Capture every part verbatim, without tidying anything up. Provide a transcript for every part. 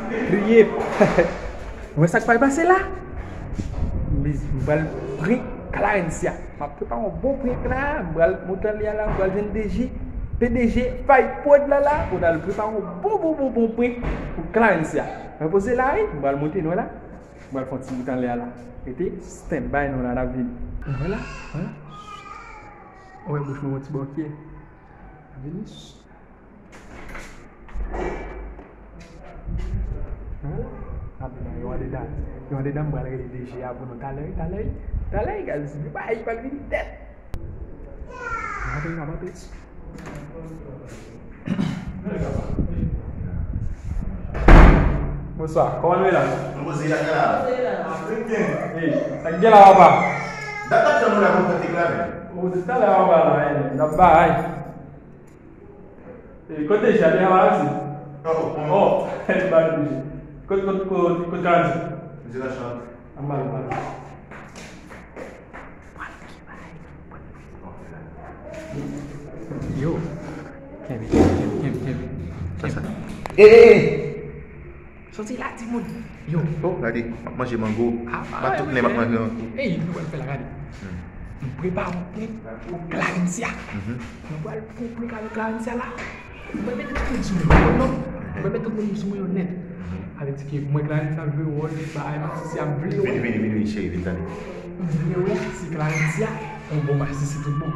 Trip. Ou wè sa k pral pase la? M pral prank Clarencia. M ap prepare yon bon prank la. M pral monte anlè a la. M pral jwenn D J, P D G Fight Prod la la. Pou n al prepare yon bon, bon, bon, bon prank pou Clarencia. Repoze la, wi. M pral monte, nou wè la. M pral fè yon ti moute anlè a la. Rete stand by, nou la, n ap vini. Vwala, vwala. Ou wè bouch mwen yon ti bòkyè. N ap vini. Vwala. N ap vini, yo andedan. Yo andedan, m pral rele D J a pou nou talè, talè, talè, gade si li bay, li pral vini tèt. N ap vini, n ap vini. Bonswa, kòman nou ye la? Nou poze la, la. Hey, sa k gen la, papa? Dat ap tann ou la pou fè deklare. O, depi talè papa la, hey, n ap bay. Hey, kote Jade a la, si? Oh, oh, oh. Kote, kote, kote, kote Jade? Msye Lachan. Anba, anba. Yo. Kenbe, kenbe, kenbe, kenbe, kenbe. Sa, sa. Ey, ey, ey! Soti la, timoun. Yo. Oh, gade, m ap manje mango. Ah, m ap tout nen, m ap manje mango. Ey, nou wè l fè la, gade. Hmm. M prepare yon prank pou Clarencia. Mhm. Nou pral fè yon prank avèk Clarencia la. Mwen mete tout moun sou mwen, non? Mwen mete tout moun sou mwen yo nèt. Avèk ti ke mwen Clarencia ap jwe wòl, bagay masisi ap vle wè. Vini, vini, vini, vini, cheri, vin tande. M vle wè si Clarencia yon bon masisi tout bon.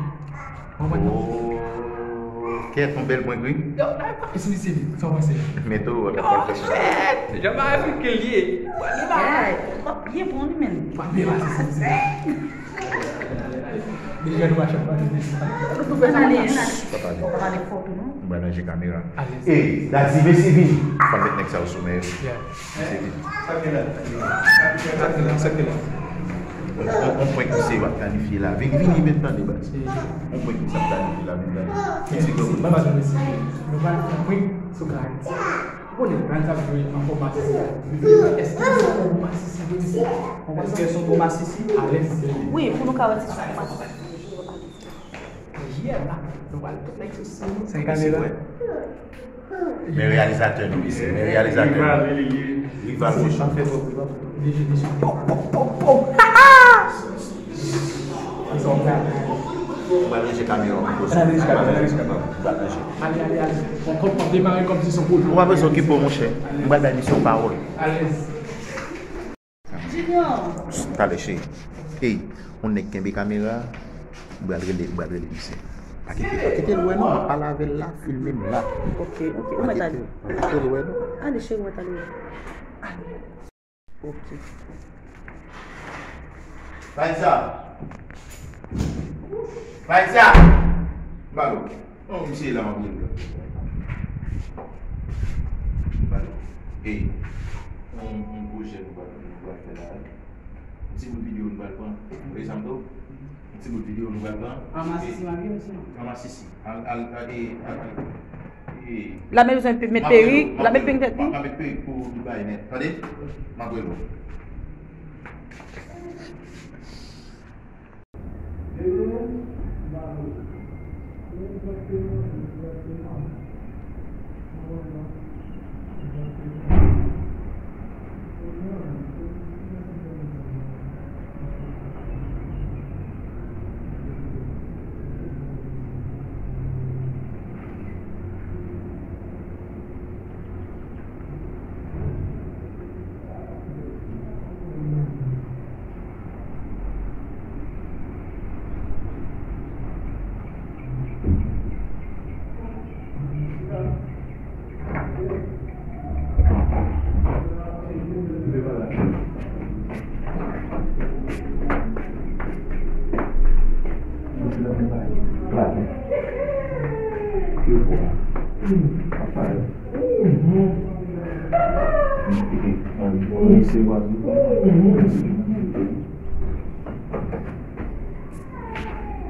Konprann, non? Oh, kèt, yon bèl prank, wi. Yo, la, pa pis misye, sa w panse? Men tou, w ap fè sa. Shit! Jan bagay fè ke l ye. Bagay, w ap byen pran li, menn. W ap byen pase, se misye. Deja nou pa chak pa nou deside. Ann ale, ann ale. Pa pale. Ou pa pale fò tou non. M pral ranje kamera. Alèz. Ey, Daddy, mesye vini. Fò m met nèg sa yo sou men yo. Yeah. Mesye vini. Sa k gen la? Sa k gen la? Sa k gen la? On, on, on prank misye ap planifye la. Vini, vini, vin tande, baz. On prank misye ap planifye la, vin tande. Mesye, mesye, pa pale mesye. Nou pral fè on prank sou Clarence. Ou konnen, Clarence ap jwe an fòm masisi. Èske se on bon masisi vre mesye? Èske se on bon masisi? Alèz. Wi, pou nou ka wè si se on bon masisi. Yeah, la. Nou pral tout nèg sou sèn. Se kamera. Men reyalizatè nou, mesye. Men reyalizatè nou. Rival, mesye. Rival, mesye. Sa fè twòp, rival. Deje, deje. Po, po, po, po. Mwen ranje kamera an. Analize kamera, analize kamera. Mwen ranje. Ale, ale, ale. On, on, on demare kòmsi se on pwojè. Ou pa bezwen okipe w, monchè. Mwen pral bay misye yon pawòl. Alèz. Junior. Talè, cheri. Ey, yon nèg kenbe kamera. Mwen pral rele, mwen pral rele misye. Pa kite, pa kite l wè non, m ap pale avè l la, filme m la. Ok, ok. Ou mèt ale. Pa kite l wè non. Ale, cheri, ou mèt ale. Ok. Faïza! Faïza! Balo. Oh, misye la, m ap rele l. Balo. Ey, on, on pwojè nou pral, nou pral fè la, wi. On ti bout videyo nou pral pran. Ou wè sa m di w? On ti bout videyo nou pral pran. An masisi, m ap jwenn sinon. An masisi. Al, al, al, e, al, e, e. L ap bezwen pe-, met perik, l ap met perik tèt li. M ap met perik pou Dubai nèt. Tande? M ap rele w.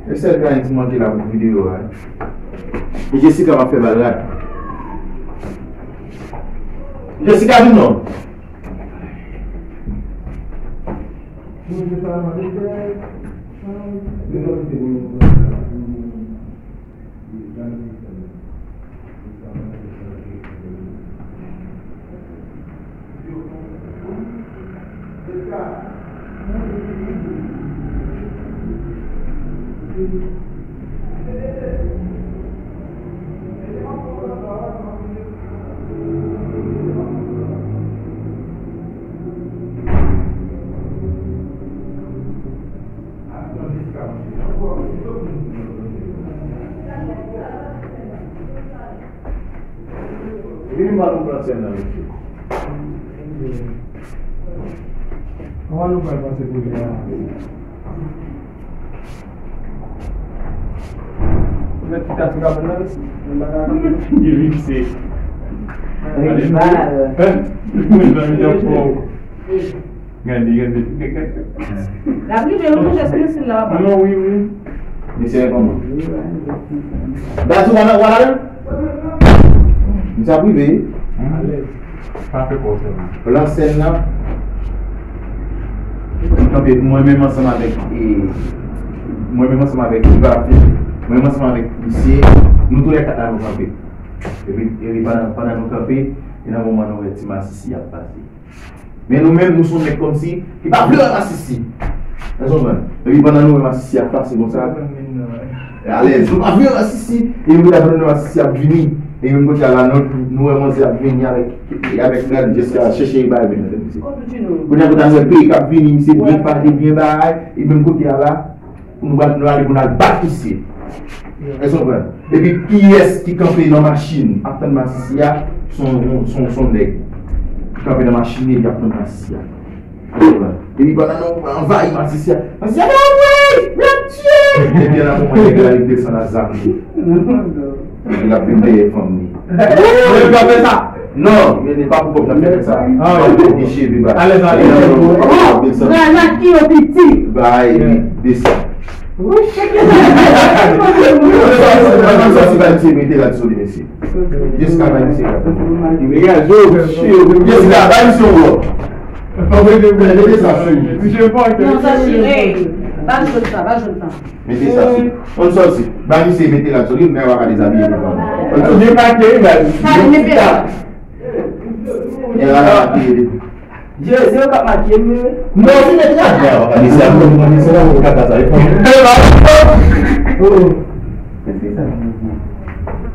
E sèl Clarence ki manke la pou videyo a. E Jessica m ap fè bal rad. Jessica, vin non. Vini ba nou plan sèn nan, mesye. Kòman nou pral panse pwojè a? Ou mèt kite a sou kabrit la, mesye? Li fikse. Rival. Gade, gade, gade. L ap rive, wi, monchè, se mesye la w ap pale. Non, wi, wi. Mesye, kòman? Gade, w a, w a la, misye ap rive. Alèz. Pa fè pòz, sèlman. Plan sèn nan. Nou kanpe, mwen menm ansanm avèk, e, mwen menm ansanm avèk Iva, mwen menm ansanm avèk misye, nou toulèkat la nou kanpe. Epi, epi pandan, pandan nou kanpe, e nan moman nou wè ti masisi ap pase. Men nou menm, nou se yon nèg kòmsi ki pa vle wè masisi. Èske w konprann? Epi pandan nou wè masisi ap pase konsa, alèz, nou pa vle wè masisi. Epi pandan nou wè masisi ap vini, epi menm kote a la, nou, nou wè manzè ap vini avèk, avèk gad jès la, chèche bagay vini nan tèt misye. Kounye a, kote a, nou wè peyi k ap vini, misye byen pale, byen bagay, epi menm kote a la, nou pral, nou ale pou n al bat misye. Èske w konprann? Epi kiyès ki kanpe nan machin ap tann masisi a? Se yon, se yon, se yon nèg ki kanpe nan machin li epi ap tann masisi a. Èske w konprann? Epi pandan nou anvayi masisi a, masisi a, "Mwen, mwen ap tiye!" Epi an a moman nèg la li desann ak zam li. Li ap vin dèyè fanm li. Mwen pa fè sa. Non, men li pa pou kòb n ap fè sa. Ah, wi. Li cheve ba. Alèz, alèz. Oh, granat ki yo piti. Bay, li desann. Wi, cheke sa. Mwen sòti ba misye mete rad sou li, mesye. Jiska ba misye rad. Jiska ba misye wòch. Mete sa sou li. Misye fò. Non, sa chire. Ba jwenn sa, ba jwenn sa. Mete sa sou. Ann sòti. Ba misye mete rad sou li, men w a ka dezabiye li. Ann sòti. Li makiye, li bèl. Sa li mete la. Gen la, la makiye li. Je, se yo k ap makiye m, wi. Non, li mete rad la. Misye ap pran, misye ap pran kaka sa, li fò. Oh. Èske sa?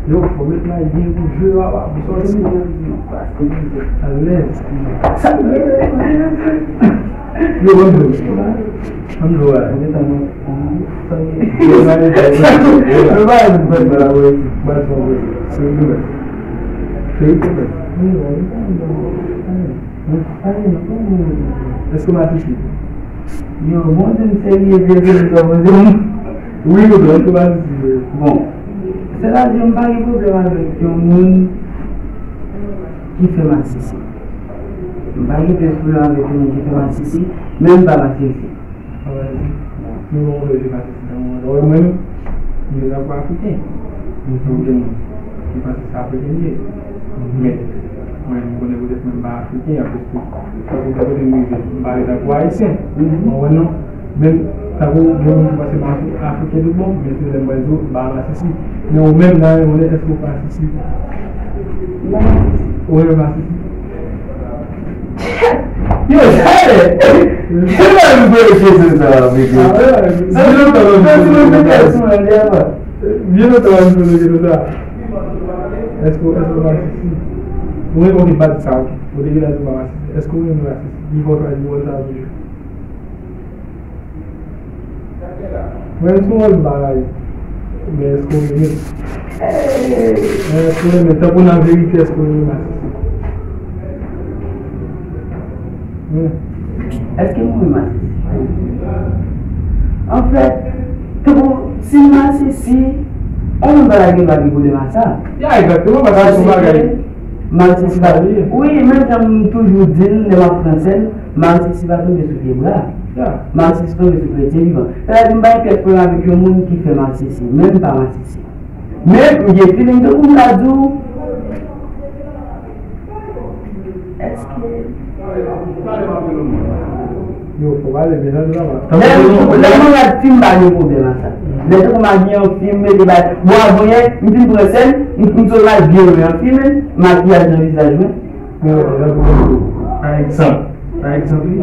Yo, fò met may byen pou jwe a, a, pou sòti. Alèz. Sa, yo, bon, bon. Ann jwe a. Èske w masisi? Yo, bon, di m serye, vye, vye, vye, vye. Wi, wi, èske w masisi? Bon, sètadi, m pa gen pwoblèm avèk yon moun ki fè masisi. M pa gen pwoblèm avèk yon moun ki fè masisi, men m pa masisi. Ann, nou bon, mwen vle pase nan moman. Wè mwen, m vle tankou Afriken. Mwen gen moun ki panse se Afriken m ye. Men, mwen, m konnen poutèt mwen m pa Afriken, apre tou, tankou kote m rive, m pale tankou Ayisyen. Ou konprann non? Men, tankou gen moun ki panse m Afri-, Afriken tout bon, men se lè m wè l di w, m pa masisi. Men ou menm, nan yon lè, èske w masisi? M pa masisi. Ou menm masisi? Yo, sa e. Se pa yon vre chese sa, mesye. Sa se lontan nou fè sa. Byen lontan nou fè sa. Èske, èske w masisi? Ou renmen, ok, pa di sa, ok. Ou te genlè di w pa masisi. Èske ou renmen masisi? Li fò chwazi wòl sa toujou. Mwen, m sou wòl bagay. Men èske w renmen? Men èske w renmen? Tankou nan verite, èske w renmen masisi? Hmm. Èske m renmen masisi? Anfèt, tankou si m masisi, on moun pa ta gen dwa gen pwoblèm ak sa. Ya, egzakteman, paske se yon bagay. Masisi pa, wi, menm jan m toujou di l, lè m ap pran sèn, masisi pa tonbe sou pye bra. Ya. Masisi tonbe sou kretyen vivan. Sa vle di m pa gen pyès pwoblèm avèk yon moun ki fè masisi, menm pa masisi. Men, m gen feeling tankou m ka di w, èske... Yo, fò pale, men jan nou la. Lè m, lè m rad fi, m pa gen pwoblèm ak sa. Lè tankou m al gen yon fi, m mete bay, bon, avan yè, m fin pran sèn, m, m sot mal byen renmen yon fi, men, makiyaj nan vizaj mwen. Pa egzanp, pa egzanp, wi.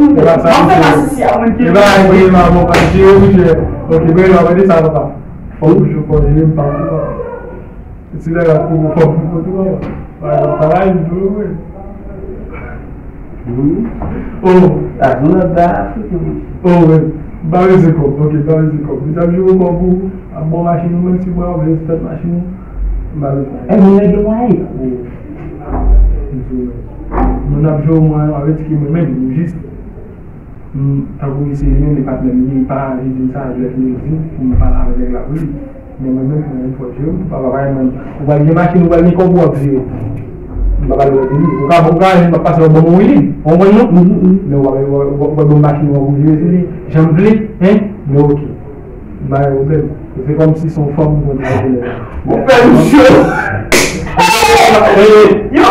mwen fè. M ap fè masisi a mwen ki. E pa yon bagay mwen pa jere, wi, jere. Ok, mwen la, mwen de sa, papa. Fòk toujou fò jere, m pa fè, papa. Si lè la pou mwen, fòk mwen tou, papa. Bagay la pa la, wi, wi. Oh. Sa se yon lòt bagay Afriken, monchè. Oh, wi. M pa bezwen kòb, ok, m pa bezwen kòb. Misye ap jere kòb ou, ap ba w machin ou, menm si mwen, ou vle fèt machin ou, m pa bezwen. E, moun nèg yo mwayen. Oh. M di w, moun ap jere mwen, ap etike mwen, menm, jis. M, tankou misye li menm, li pa t menm, li pa vle di m sa, lè l vin di m pou m pale avèk nèg la pou li. Men mwen menm, mwen menm, fò jere m, papa, pa mwen. Ou pral gen machin, ou pral gen kòb, ou ap jere. M pa pral wè li. Ou ka, ou ka, m ap pase yon bon moman, wi. Ou konprann non? Men ou pa, ou pa, ou pa, ou pa ban m machin, ou ap jere li. Jan m vle, hein? Men ok. M pa gen pwoblèm. Se kòmsi se yon fanm mwen te vle. Ou fè m cho. Yo,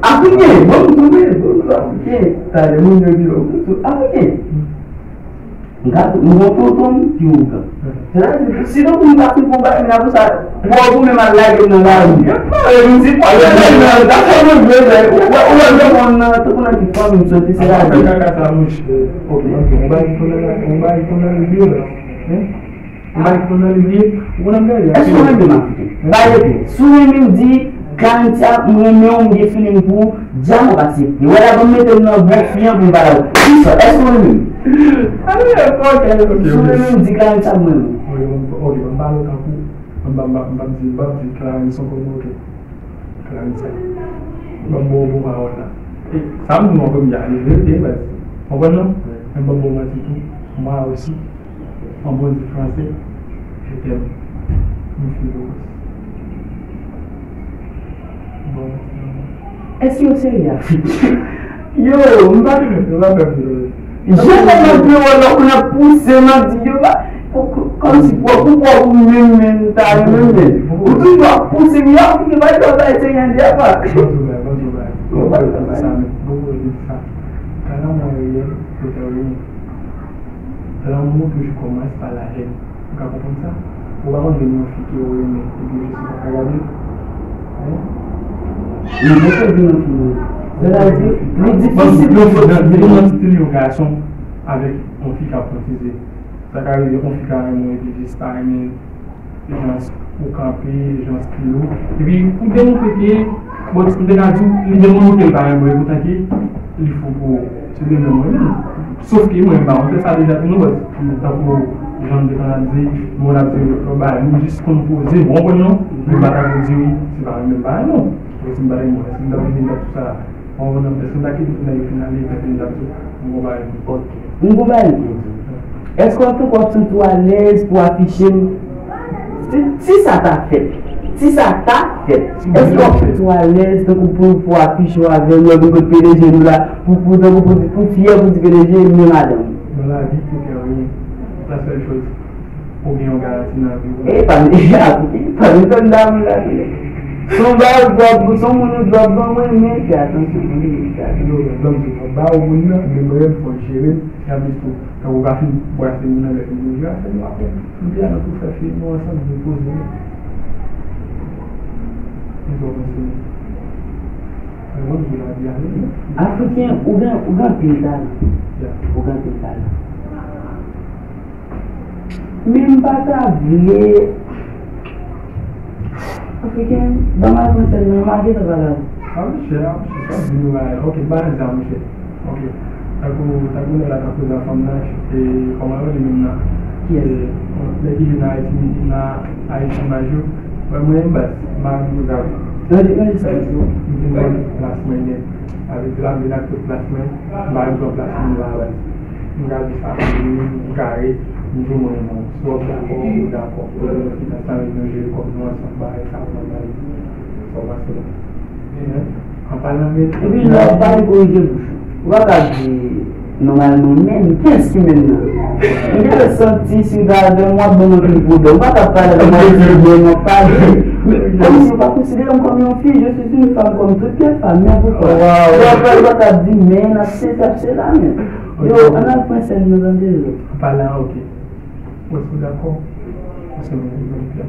Afriken, bon, m tonbe, bon, m Afriken. Talè moun yo di, oh, Afriken. M ka, m gon tonton m ki ougan. Sètadi, si nou pou m ta fin konbat, men apre sa, pou ou menm al lage m nan lari. E m di, pwa, lage m nan, dakò, mwen vle, ou wè, ou wè, mwen nan, tankou nan ki fanmi m soti, se la. Kaka sa, mouche. Ok, ok, on va y tounen, on va y tounen vyolan. Hein? Mike Tonèl vye, ou konn ap gade. Èske w renmen m Afriken? Ba yo pye. Si w renmen m, di Clarentia, m renmen w, m gen feeling pou ou, djam w ap aksepte. Wè la, ban m mete m nan bon fi an pou m pale avè w. Di sa, èske w renmen m? Ah, ok, ok. Si w renmen m, di Clarentia, m renmen w. Ok, ok, ban m pale w tankou, ban m, ban m, ban m, ban m di, ban m di Clarence ankò, ok. Clarence, ban m ba w bon pawòl la. E, sa m di w an premye a, li verite, baz. Konprann non? Men ban m ba w manti tou. Mwen osi. An bon di franse, je t'aime. Mwen fin pou kòs. Bon. Èske w serye, Afriken? Yo, m pa. Yo, m pa pè pou yo. Jan lè nan biwo lè ou konn ap pouse m ap di yo pa. Kòmsi pwòp ou pwòp ou menm menm ta yo menm menm. Ou toujou ap pouse m yo ap fini bay travay se yon de apa. Bon travay, bon travay. Bon travay. Sa menm. Bon travay sa. Kanan mwen reyèl, yo fè reyèl. Lanmou toujou kòmanse pa la haine. Ou ka konprann sa? Ou pa konn vin yon fi ke ou renmen epi ou jis ou pa ka gade l. Hein? Li mete vin yon fi menm. Sètadi, li difisil pou fòs. Li nan titèl yon gason avèk yon fi k ap fwantize. Sa ka rive yon fi ka renmen w epi jis pa renmen l. Jan ou kanpe, jan stil ou. Epi, pou demontre ke, bon, m te ka di w, li demontre ke l pa renmen mwen, poutan ke li fou pou ou. Se de menm mwen menm. Sof ke mwen, m pa konn fè sa deja tou non, bòs. Tankou, jan m te konn ap di, mwen ap di, lòt bagay, nou jis konn poze, bon, bon, non, men m pa ta konn di wi, se pa renmen m pa renmen w. Paske si m pa renmen w, èske m t ap vin ap tout sa? Bon, bon, non, èske m ta kite tout nèg yo fin ale, epi m t ap di, m konn pa renmen w? Ok. M konn pa renmen w. Èske w ap tankou w ap santi w alèz pou w afiche m? Si, si sa ta fèt, si sa ta fèt, èske w ap santi w alèz tankou pou, pou w afiche w avè m, lè w vin kot P D G nou la, pou, pou, tankou pou di, pou fyè, pou di P D G, men madanm? Nan lavi, tout gen anyen. La sèl choz, ou gen yon garanti nan vi w. E pa m, pa m tann dam la. Se yon bagay w dwòb, se yon moun ou dwòb, ban mwen, men fè atansyon, ban mwen, fè atansyon. Yo, ban m di w, ba w moun nan, men mwen, fò l jere m. Y ap jis tou, tankou w ka fin bwase moun nan lè fini jwe a, fè nou apèl. Nou pi a nan tou fè fi nou ansanm, nou poze nou. Kisa w panse? Mwen, mwen di la di ale. Afriken, ou gen, ou gen anpil talan. Ya. Ou gen anpil talan. Men m pa ta vle. Afriken, ban m al pran sèn nan, m a gentan pale avè w. A, monchè, a, monchè, sa di nou bagay la. Ok, bagay sa, monchè. Ok. Tankou, tankou nèg la t ap koze ak fanm nan, e, kòman yo rele menm nan? Kiyès? E, nèg ki viv nan Ayiti, nan Ayiti Imaj yo. Mwen, mwen, baz, m pa renmen koze avè w. Nan di, nan di sa, m vin konn plas mwen nèt. Sa vle di la, m vin ak tout plas mwen, m pa renmen pran plas moun la, baz. M ka di sa, m vini, m kare, m di w mwen renmen w. Si w ap dakò, ou dakò. Ou vle nou fin ansanm, nou jere kòb nou ansanm, bagay sa, mwen, mwen. Sa w panse? An palan men. Epi lè w ap pale, korije bouch ou. Ou pa ka di nòmalman, men kiyès ki men nan? M gentan santi si m ta avè m, w ap ban m anpil pwoblèm. Ou pa ka pale avè m, w ap di men, w ap pale. Kòmsi ou pa konsidere m kòm yon fi, je suis une femme comme toutes les femmes, men poukwa? Lè w ap pale, ou pa ka di men, ap sesi, ap sela, men. Yo, ann al pran sèn nan, tande, yo. An palan, ok. Ou dakò? Paske mwen, mwen, mwen, mwen,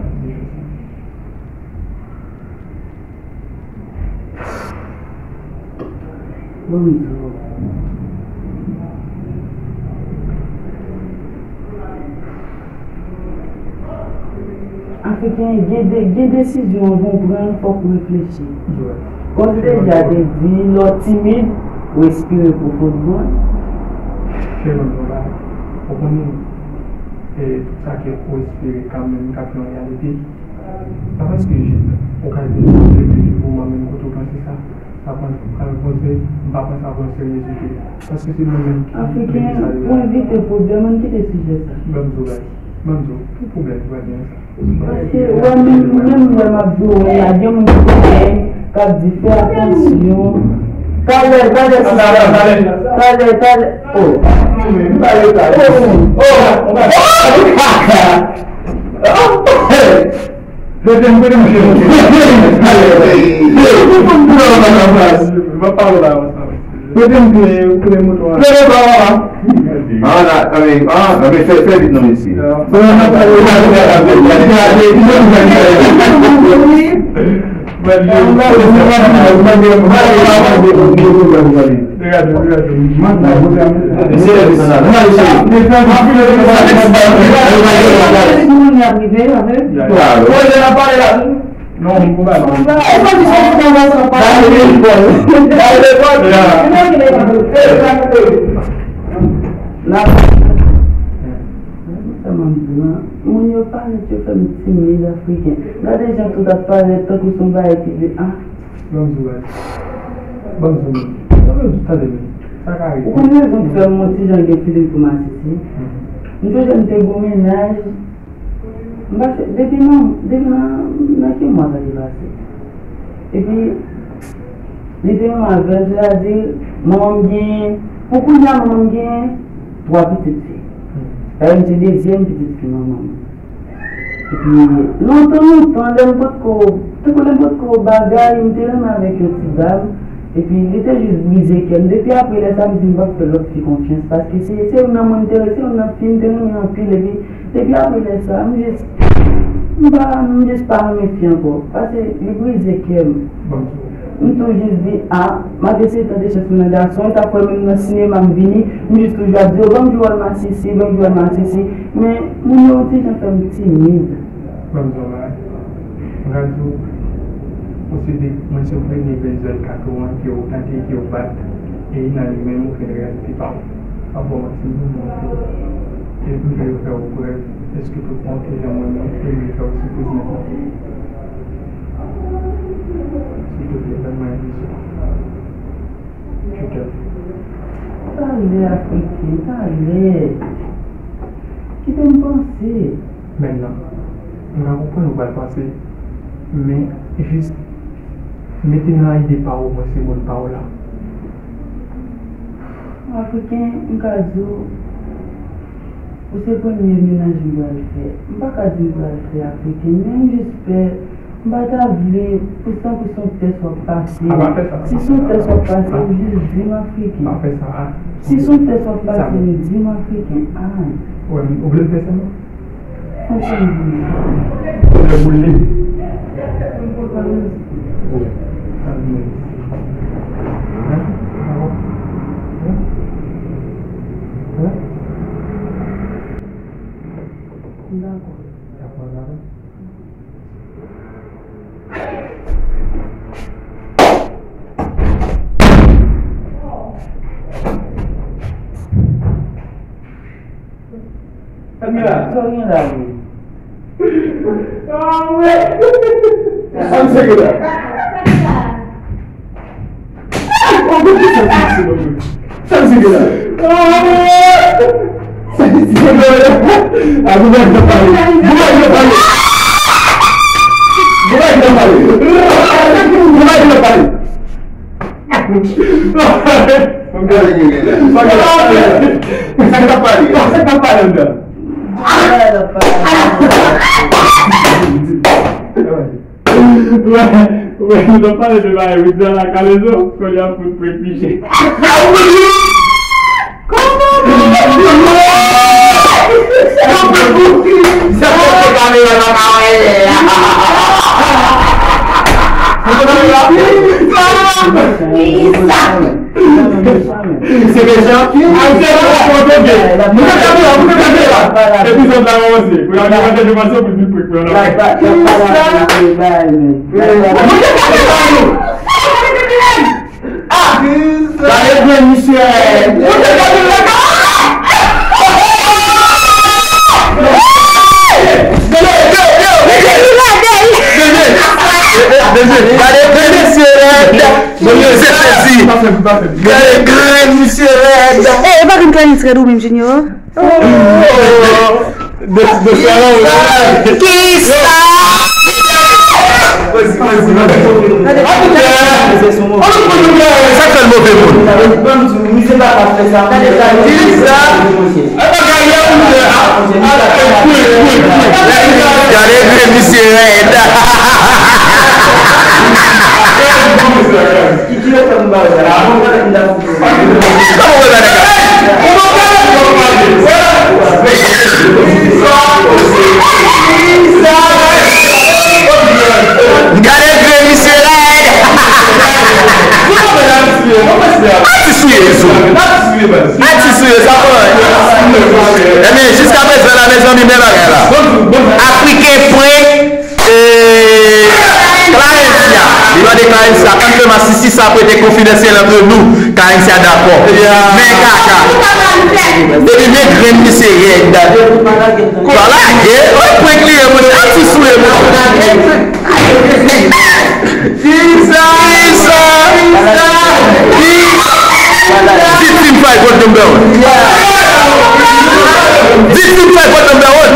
Bon, m di w. Afriken, gen de, gen desizyon anvan w pran l, fòk ou reflechi. Kòm deja te di, lè w timid, respire pwofondman. Fè yon bagay. Ou konnen, e, tout sa ke ou espere kanmenm k ap yon reyalite. Pa paske jis ou ka di m se reflechi pou mwen menm kote w panse sa, sa pran, sa pran se, m pa pran sa pran serye ditou. Paske se mwen menm ki Afriken, pou evite pwoblèm, ann kite sijè sa. Ban m di w, guys. Ban m di w, ki pwoblèm ki pa gen sa? Paske, wè, menm, menm lè m ap di w, wè, la, gen moun ki konnen, k ap di, fè atansyon. Talè, talè, sista. Talè, talè. Oh. M pa yo, talè. Oh. Oh. Mete m, mete m, mete m. Mete m, mete m. Mete m, mete m. Ah, la, I mean, ah, I mean, fè, fè vit non, mesye. Non, m konprann. Moun yo parèt, yo fè m timid, Afriken. Gade jan tout ap parèt, tankou se yon bagay ki vle, ah. Ban m di w, ban m di w, tande men, sa ka rive. Ou konn rezon k fè m yon ti jan gen feeling pou masisi? M sonje m te gen yon mennaj, m pa fè, depi nan, depi nan, nan ki mwa sa te pase? Epi, Li te renmen avè l, sètadi, manman m gen, pou kounye a, manman m gen twa pitit fi. Dayè, m se dezyèm pitit fi manman m. Epi, lontan, lontan, lè m potko, tankou lè m potko bagay, m te renmen avèk yon ti dam, epi li te jis brize kè m. Depi apre lè sa, m di m p ap fè lòt fi konfyans, paske se, se youn nan moun m te, se youn nan fi m te renmen anpil, epi depi apre lè sa, m jis, m pa, m jis pa renmen fi ankò, paske li brize kè m. M tou jis di, a, malgre se tan de chans mwen nan gason, sa fè menm nan sinema m vini, m jis toujou ap di, o, ban m jwe wòl masisi, ban m jwe wòl masisi. Men, moun yo ti jan fè m timid. Ban m di w yon bagay. Mwen ka di w, ou se de, mwen se premye grenn zèl kato an ke w tante, ke w bat, e nan li menm ou fè reyalite pa w. Pa bon manti, non, non. E m vle fè w prèv, èske tout moun te jan mwen menm, e m vle fè w sipoze nan konfyans. Silvouplè, ban mwen vizyon. Kite m. Talè, Afriken, talè. Kite m panse. Mentnan, m ka konprann ou pral panse, men jis mete nan ide pa w, mwen se moun pa w la. Afriken, m ka di w, ou se premye mennaj m pral fè. M pa ka di m pral fè, Afriken, men m jis pè, m pa ta vle pou san pou se yon tès w ap pase. A, pa fè sa, si se yon tès w ap pase, ou jis di m, Afriken. Pa fè sa, a. Si se yon tès w ap pase, ou di m, Afriken. A. Wè, ou vle m fè sa, non? Sa se yon boule. Boule. Dakò. Sa gen la, sa gen la, wi. Sa misye gen la. Sa misye gen la. Sa misye gen la. A, goumen nan pale. Goumen nan pale. Goumen nan pale. Goumen nan pale. Sa k ap pale? Sa k ap pale anndan? Wè, wè, nou t ap pale de bagay, wi, de la kalezo, kounye a fout prepije. Se deja. Epizòd la kòmanse. Pou y ap gade de fason pou vin prek pou y ap. Gade grenn misye rèd. Gade grenn misye rèd. Gade grenn misye rèd. E pa grenn kranis rèd ou menm, Junior. Kisa? Sa k fè l move moun? Gade grenn misye rèd. Gade grenn misye rèd. Atis ou ye, Yezu. Atis ou ye, sa pa anyen. Ebyen, jiskaprezan la, mezanmi, men bagay la. Afriken prank. E, Clarencia, li mande Clarencia, ann fè masisi sa pou rete konfidansyèl antre nou. Clarencia dakò. Men kaka. Depi men grenn misye rèd. Pa lage, wi, prank li ye, monchè. Atis ou ye, monchè. Kisa? Kisa? Kisa? Kisa? Victim five, what number one? Victim five, what number one?